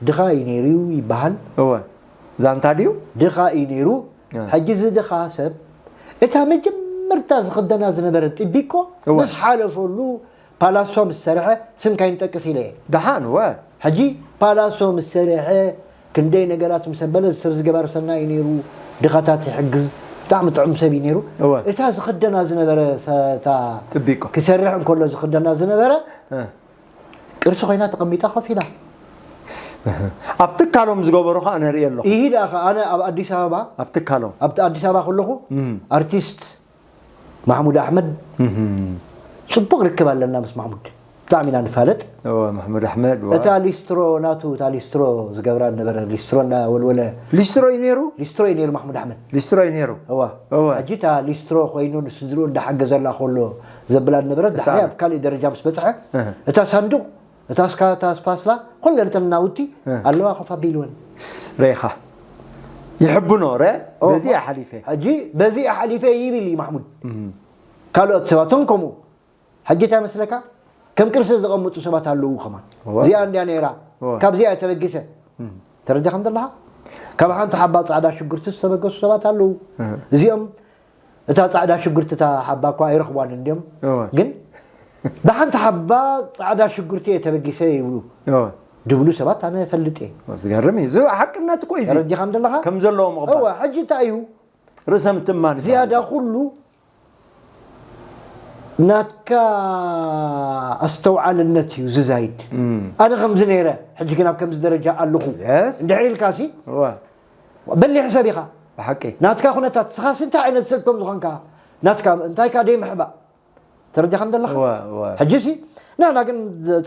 ድኻ እዩ ነይሩ ይበሃል። እወ። ዛንታ ድዩ? ድኻ እዩ ነይሩ። እ። ሕጂ እዚ ድኻ ሰብ እታ መጀመርታ ዝኽደና ዝነበረ ጥቢቆ እወ። ምስ ሓለፈሉ ፓላሶ ምስ ሰርሐ ስም ካይንጠቅስ ኢለ እየ። ደሓን፣ እወ። ሕጂ ፓላሶ ምስ ሰርሐ ክንደይ ነገራት ምስ ኣበለ ሰብ ዝገባር ሰናይ እዩ ነይሩ፣ ድኻታት ይሕግዝ፣ ብጣዕሚ ጥዑም ሰብ እዩ ነይሩ። እወ። እታ ዝኽደና ዝነበረ ሰ-፣ እታ ጥቢቆ። ክሰርሕ እንከሎ ዝኽደና ዝነበረ እ። ቅርሲ ኮይና ተቐሚጣ ኮፍ ኢላ። ኣብ ትካሎም ዝገበሩ ኸኣ ነርኢ ኣለኹ። ይሂዳ ኸኣ ኣነ ኣብ ኣዲስ ኣበባ ኣብ ትካሎም። ኣብ ኣዲስ ኣበባ ከለኹ እም። ኣርቲስት ማሕሙድ ኣሕመድ እም። ጽቡቕ ርክብ ኣለና ምስ ማሕሙድ። ብጣዕሚ ኢና ንፋለጥ። እወ፣ ማሕሙድ ኣሕመድ፣ እወ። እታ ሊስትሮ ናቱ፣ እታ ሊስትሮ ዝገብራ ነበረ፣ ሊስትሮ እናወልወለ። ሊስትሮ እዩ ነይሩ? ሊስትሮ እዩ ነይሩ ማሕሙድ ኣሕመድ። ሊስትሮ እዩ ነይሩ? እወ። እወ። ሕጂ እታ ሊስትሮ ኮይኑ ንስድርኡ እንዳሓገዘላ ከሎ ዘብላ ነበረት፣ ዳሕሪ እሳ ኣብ ካልእ ደረጃ ምስ በጽሐ፣ እህ። እታ ሳንዱቕ እታ ስካ-፣ እታ ስፓስላ ኩለን እተን ናውቲ እ። ኣለዋ ኮፍ ኣቢልወን። ርኢኻ። ይሕብኖ፣ ረ-፣ ኦ፣ በዚ እየ ሓሊፈ። ሕጂ በዚ እየ ሓሊፈ ይብል እዩ ማሕሙድ። እም። ካልኦት ሰባቶም ከምኡ። ሕጂ እንታይ መስለካ? ከም ቅርሲ ዘቐምጡ ሰባት ኣለዉ ከማን። እወ። እዚኣ እንድያ ነይራ። እወ። ካብዚኣ እየ ተበጊሰ። እም። ተረዲኻ እንተለኻ? ካብ ሓንቲ ሓባ ጻዕዳ ሽጉርቲ ዝተበገሱ ሰባት ኣለዉ። እህ። እዚኦም እታ ጻዕዳ ሽጉርቲ እታ ሓባ እኳ ኣይረኽቧን እንድዮም። እወ። ግን ብሓንቲ ሓባ ጻዕዳ ሽጉርቲ እየ ተበጊሰ ይብሉ። እወ። ድብሉ ሰባት ኣነ እፈልጥ እየ። ዝገርም እዩ። እዚ ሓቅነት እኮ እዩ። ተረዲኻን ዘለኻ? ከም ዘለዎ ምቕባል። እወ፣ ሕጂ እንታይ እዩ? ርእሰ ምትማን። ዝያዳ ኩሉ ናትካ ኣስተውዓልነት እዩ ዝዛይድ። ኣነ ከምዚ ነይረ፣ ሕጂ ግን ኣብ ከምዚ ደረጃ ኣለኹ። Yes። እንድሕር ኢልካ ሲ እወ። በሊሕ ሰብ ኢኻ። ብሓቂ። ናትካ ኩነታት፣ ንስኻሲ እንታይ ዓይነት ሰብ ከም ዝኾንካ፣ ናትካ እንታይ ካ ደይ ምሕባእ። ተረዲኻ እንደለኻ? እወ፣ እወ። ሕጂ ሲ ንሕና ግን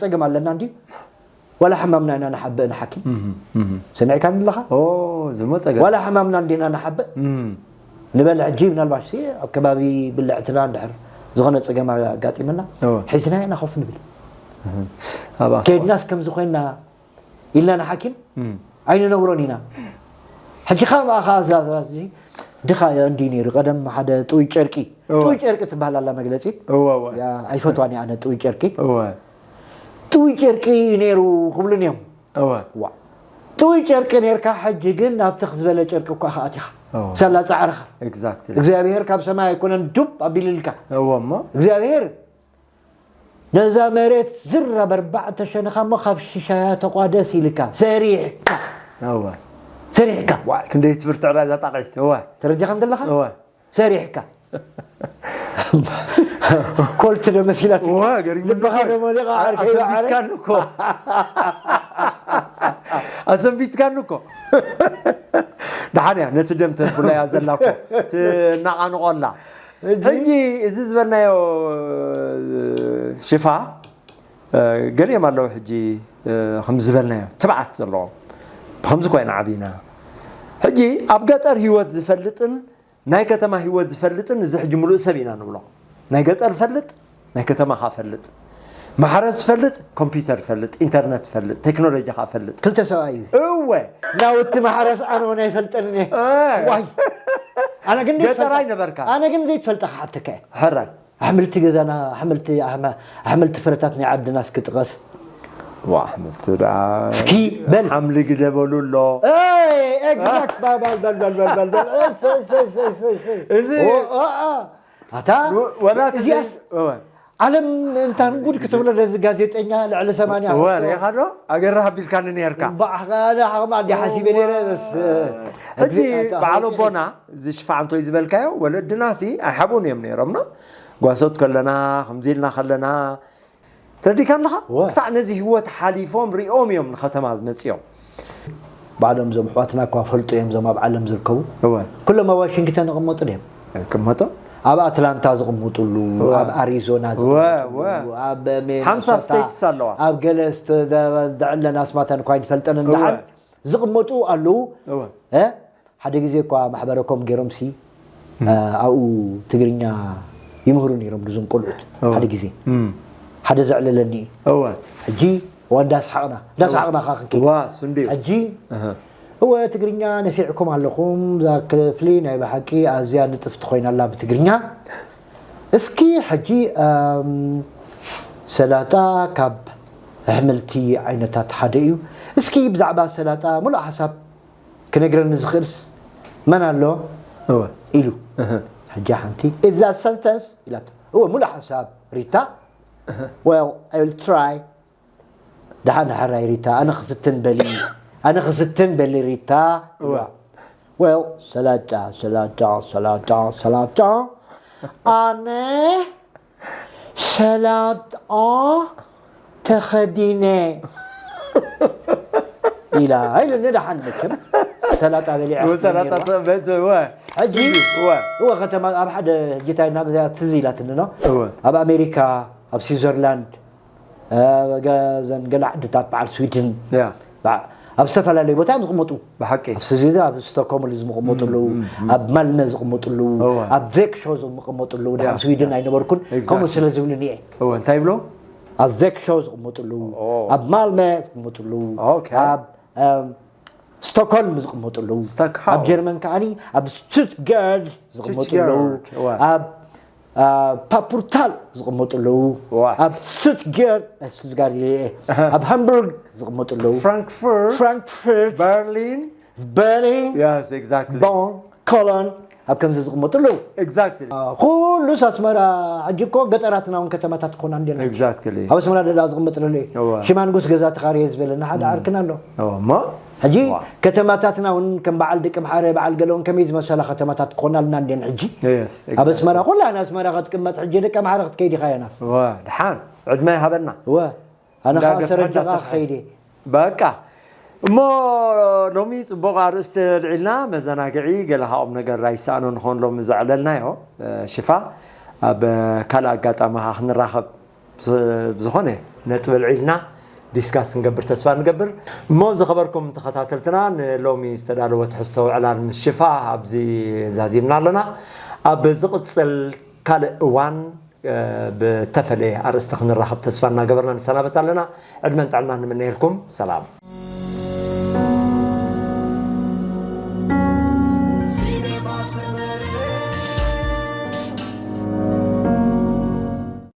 ጸገም ኣለና እንድዩ። ዋላ ሕማምና ኢና ንሓብእ ንሓኪም። ሰሚዕካኒ ኣለኻ? ኦ፣ ዝሞ ጸገም። ዋላ ሕማምና እንዲና ንሓብእ። ንበል ሕጂ ምናልባሽ ሲ ኣብ ከባቢ ብልዕትና እንድሕር ዝኾነ ጸገም ኣጋጢመና፣ እወ። ሒዝና ኢና ኮፍ ንብል። ኣብ ኣስፋልት። ከይድናስ ከምዚ ኮይና ኢልና ንሓኪም ኣይንነግሮን ኢና። ሕጂ ካብ ኣኻዛዛዚ ድኻ እንዲ ነይሩ። ቀደም ሓደ ጥውይ ጨርቂ፣ እወ። ጥውይ ጨርቂ ትበሃል ኣላ መግለጺት። እወ፣ እወ። ያ፣ ኣይፈትዋን እየ ኣነ ጥውይ ጨርቂ። እወ። ጥውይ ጨርቂ ነይሩ ክብሉን እዮም። እወ። ዋ። ጥውይ ጨርቂ ነርካ፣ ሕጂ ግን ናብ ትኽ ዝበለ ጨርቂ እኳ ኢኻ ኣቲኻ። እወ። ሳላ ጻዕርኻ። Exactly። እግዚኣብሔር ካብ ሰማይ ኣይኮነን ዱብ ኣቢልልካ። እወ እሞ። እግዚኣብሔር ነዛ መሬት ዝር ኣብ ኣርባዕተ ሸነኻ እሞ ካብ ሽሻያ ተቋደስ ኢልካ ሰሪሕካ። እወ። ሰሪሕካ። ዋ፣ ክንደይ ትብርትዕ ራዛ ጣቂት። እወ። ተረዲኻ እንደለኻ? እወ። ሰሪሕካ። ኮልት ዶ መሲላት? እወ፣ ገሪሙኒ ልብኻ እኮ። ዶ መሊኻ ዓርከይ ኣሰንቢትካኒ እኮ። ኣሰንቢትካኒ እኮ። ደሓን እያ፣ ነቲ ደም ተብላ እያ ዘላ እኮ። ትናቓንቖላ። ሕጂ እዚ ዝበልናዮ ሽፋ፣ እ፣ ገሊኦም ኣለዉ ሕጂ፣ እ፣ ከምዚ ዝበልናዮ ትብዓት ዘለዎም። ብኸምዚ ኮይና ዓቢና። ሕጂ ኣብ ገጠር ህይወት ዝፈልጥን ናይ ከተማ ህይወት ዝፈልጥን እዚ ሕጂ ምሉእ ሰብ ኢና ንብሎ። ናይ ገጠር ፈልጥ፣ ናይ ከተማ ኸኣ ፈልጥ። ማሕረስ ፈልጥ፣ ኮምፒውተር ፈልጥ፣ ኢንተርነት ፈልጥ፣ ቴክኖሎጂ ኸኣ ፈልጥ። ክልተ ሰብኣይ እዩ። እወ። ናውቲ ማሕረስ ኣነ እውን ኣይፈልጠን እየ። እይ። ዋይ። ኣነ ግን ገጠር ዘይትፈልጣ- ኣይነበርካ። ኣነ ግን ዘይትፈልጣ ክሓተካ እየ። ሕራይ። ኣሕምልቲ ገዛና፣ ኣሕምልቲ ኣሕመ- ኣሕምልቲ ፍረታት ናይ ዓድና እስኪ ጥቀስ። ዋ፣ ኣሕምልቲ ደኣ እስኪ በል። ሓምሊ ግደ በሉ ኣሎ። ኤይ፣ ኤግዛክት፣ በል፣ በል፣ በል፣ በል፣ በል፣ በል፣ በል። እሰይ፣ እሰይ፣ እሰይ፣ እሰይ፣ እሰይ። እዚ ኦ፣ ኦ፣ ኦ። ኣታ፣ ወ- ወላ እቲ እዚኣስ ዘይ- እወ። ዓለም እንታን ጉድ ክትብሎ ነዚ ጋዜጠኛ ልዕሊ ሰማንያ እወ፣ ርኢኻ ዶ? ኣገርህ ኣቢልካኒ ነርካ። ባዕኻ፣ ኣነ ዓቕሚ ኣዲ ሓሲበ ነይረ፣ በስ፣ ሕጂ እዚ፣ ኣታ፣ በዓል እዚ፣ ኣቦና እዚ ሽፋ እንቶይ ዝበልካዮ ወለድና ሲ ኣይሓቡን እዮም ነይሮምና። ጓሶት ከለና፣ ከምዚ ኢልና ከለና፣ ተረዲካ ኣለኻ? እወ። ክሳዕ ነዚ ህይወት ሓሊፎም ሪኦም እዮም ንከተማ ዝመፅኦም። ባዕሎም እዞም ኣሕዋትና እኳ ፈልጡ እዮም፣ እዞም ኣብ ዓለም ዝርከቡ። እወ። ኩሎም ኣብ ዋሽንግተን ይቕመጡ ድዮም? ይቅመጡ። ኣብ ኣትላንታ ዝቕምጡሉ፣ እወ። ኣብ ኣሪዞና እወ፣ ዝቕምጡሉ፣ እወ። ኣብ ሓምሳ ሚነሶታ፣ ስቴትስ ኣለዋ። ኣብ ገለ ዝተደለና ኣስማተን እኳ ይንፈልጠን እወ። እንዳሓን ዝቕመጡ ኣለዉ። እወ። እ? ሓደ ግዜ እኳ ማሕበረኮም ገይሮም ሲ ኣብኡ ትግርኛ ይምህሩ ነይሮም፣ እዞም ቆልዑት። እወ። ሓደ ግዜ እም። ሓደ ዘዕለለኒ እዩ። እወ። ሕጂ እዋ እንዳስሓቕና እንዳስሓቕና ካ ክንከይድ ዋ፣ እሱ እንድዩ። ሕጂ እህ። እወ ትግርኛ ነፊዕኩም ኣለኹም፣ እዛ ክፍሊ ናይ ብሓቂ ኣዝያ ንጥፍቲ ኮይና ኣላ ብትግርኛ። እስኪ ሕጂ እም፣ ሰላጣ ካብ ኣሕምልቲ ዓይነታት ሓደ እዩ። እስኪ ብዛዕባ ሰላጣ ሙሉእ ሓሳብ ክነግረኒ ዝኽእልስ መን ኣሎ? እወ። ኢሉ። እህ። ሕጂ ሓንቲ is that sentence ኢላቶ። እወ፣ ሙሉእ ሓሳብ ሪታ። Well, I will try. ደሓን ሕራይ ሪታ፣ ኣነ ክፍትን በሊ፣ ኣነ ክፍትን በሊ ሪታ። እወ። Well, ሰላጣ፣ ሰላጣ፣ ሰላጣ፣ ሰላጣ። ኣነ ሰላጣ ተኸዲነ ኢላ ኢሉ ንደሓን መቸም ሰላጣ በሊዓ እወ፣ ሰላጣ ክትብል ነይርዋ። ተ- በዚ፣ እወ። ሕጂ እወ። እወ፣ ከተማ ኣብ ሓደ ሕጂታይ ናብ እዚኣ ትዝ ኢላትኒ ነው። እወ። ኣብ ኣሜሪካ፣ ኣብ ስዊዘርላንድ፣ እ፣ ገ- ዘን ገለ ዓድታት በዓል ስዊድን፣ ያ። በዓ- ኣብ ዝተፈላለዩ ቦታ እዮም ዝቕመጡ። ብሓቂ። ኣብ ስዊዝ ኣብ ስቶክሆልም ዝቕመጡ ኣለዉ፣ ኣብ ማልመ ዝቕመጡ ኣለዉ፣ እወ። ኣብ ቬክሾ ዝቕመጡ ኣለዉ። ድሓን ያ፣ ስዊድን ያ። ኣይነበርኩን፣ Exactly። ከምኡ ስለ ዝብሉኒ እየ። እወ፣ እንታይ ይብሎ? ኣብ ቬክሾ ዝቕመጡ ኣለዉ፣ ኦ። ኣብ ማልመ ዝቕመጡ ኣለዉ፣ ኦኬ። ኣብ እም፣ ስቶክሆልም ዝቕመጡ ኣለዉ፣ ስቶክሆልም። ኣብ ጀርመን ከዓኒ ኣብ ስቱትጋርድ ዝቕመጡ ኣለዉ፣ ስቱትጋርድ፣ እወ። ኣብ አ፣ ፓፑርታል ዝቕመጡ ኣለዉ፣ ዋ። ኣብ ስቱትጋርድ፣ ስቱትጋርድ ኢለ እየ፣ ኣብ ሃምቡርግ ዝቕመጡ ኣለዉ፣ ፍራንክፈርት፣ ፍራንክፈርት፣ በርሊን። በርሊን፣ Yes, exactly። ቦን፣ ኮሎን፣ ኣብ ከምዚ ዝቕመጡ ኣለዉ። Exactly. ኩሉስ ኣስመራ ሕጂ እኮ ገጠራትና እውን ከተማታት ክኾና እንዴና። Exactly. ኣብ ኣስመራ ደዳ ዝቕመጥ ለለ እወ። ሽማንጉስ ገዛ ተኻርየ ዝበለና ሓደ ዓርክና ኣሎ። እሞ ሕጂ እዋ። ከተማታትና እውን ከም በዓል ደቂ ምሓረ በዓል ገለውን ከመይ ዝመሰላ ከተማታት ክኾናልና እንዴን ሕጂ። Yes, ኣብ ኣስመራ ኩላ ንኣስመራ ክትቅመጥ ሕጂ ደቂ ምሓረ ክትከይድ ኢኻ የናስ። እወ፣ ድሓን ዕድመ ይሃበና። እወ ኣነ እንዳ ከዓ ገፍሐ ሰረጅ እንዳ ከዓ ሰፍሐ። ክኸይድ እየ። በቃ እሞ ሎሚ ፅቡቕ ኣርእስቲ ኣልዒልና መዘናግዒ ገለ ካብኦም ነገር ኣይሰኣኖ ንኾን ሎሚ ዘዕለልናዮ እ፣ ሽፋ ኣብ ካልእ ኣጋጣሚ ከዓ ክንራኸብ ዝ- ብዝኾነ ነጥቢ ኣልዒልና ዲስካስ ክንገብር ተስፋ ንገብር። እሞ ዝኸበርኩም ተኸታተልትና ንሎሚ ዝተዳለወ ትሕዝቶ ዕላል ምስ ሽፋ ኣብዚ ዛዚምና ኣለና። ኣብ ዝቕፅል ካልእ እዋን እ፣ ብተፈለየ ኣርእስቲ ክንራኸብ ተስፋ እናገበርና ንሰናበት ኣለና። ዕድመን ጥዕና ንምነየልኩም። ሰላም።